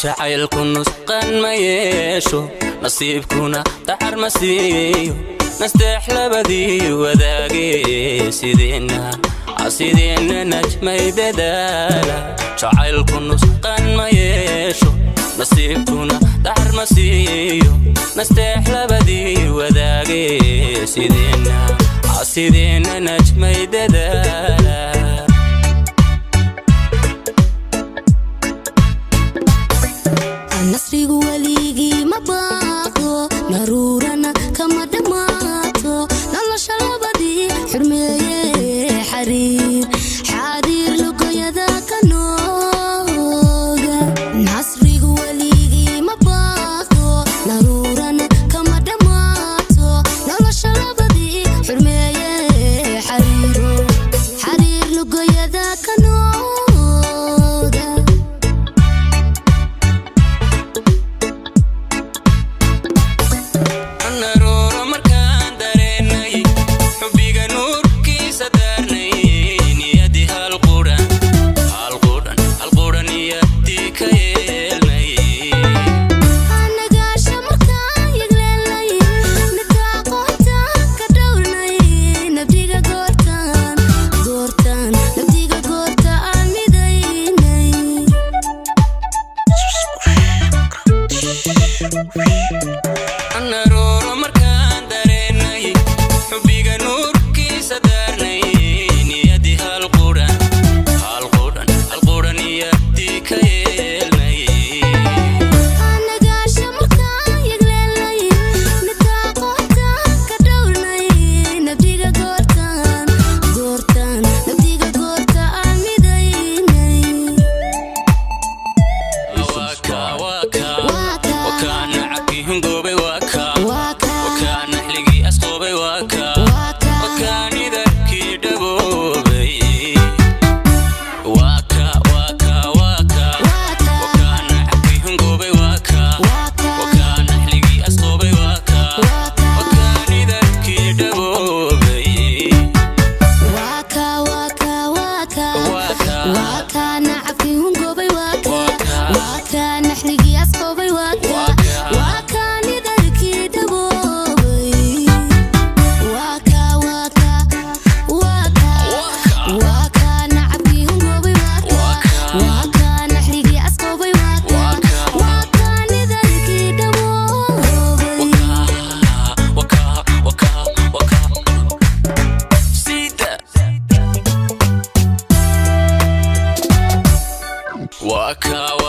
Jacaylku nusqan ma yeesho, nasiibkuna dacar ma siiyo. Nasteex labadii wadaage, sideenna sideenna najmay dadaala. Jacaylku nusqan ma yeesho, nasiibkuna dacar ma siiyo. Nasteex labadii wadaage, sideenna sideenna najmay dadaala. Nasrigu weligii ma baaqdo, naruurana kama dhammaato. Nolosha labadii xurmeeye, xariir xariir lugoyada ka nooga. Nasrigu weligii ma baaqdo, naruurana kama dhammaato. Nolosha labadii xurmeeye, xariir xariir lugoyada ka nooga. Naruuro markaan dareennay, xubbiga nuurkiisa daarnay, niyadii hal quran, hal quran, hal quran niyadii ka yeelnay. Nagaasha markaan yagleelnay, nitaaqoontaan ka dhowrnay, nabdiga goortaan goortaan, nabdiga goorta aan midaynay. Naruuro markaan dareennay, xubbiga nuurkiisa daarnay, niyadii hal quran, hal quran, hal quran niyadii ka yeelnay. Nagaasha markaan yagleelnay, nitaaqoontaan ka dhowrnay, nabdiga goortaan goortaan, nabdiga goorta aan midaynay. Waka waka wakaa nacabkii hungoobay, waka wakaa naxligii asqoobay, waka wakaa nidarkii dhaboobay, waka waka waka wakaa nacabkii hungoobay, waka wakaa naxligii asqoobay, waka wakaa nidarkii dhaboobay. Waka waka waka waka waka nacabkii hungoobay, waka waka naxligii asqoobay, waka waka nidarkii dhaboobay, waka waka waka waka nacabkii hungoobay, waka waka naxligii asqoobay, waka waka nidarkii dhaboobay. Waka waka waka sida waka.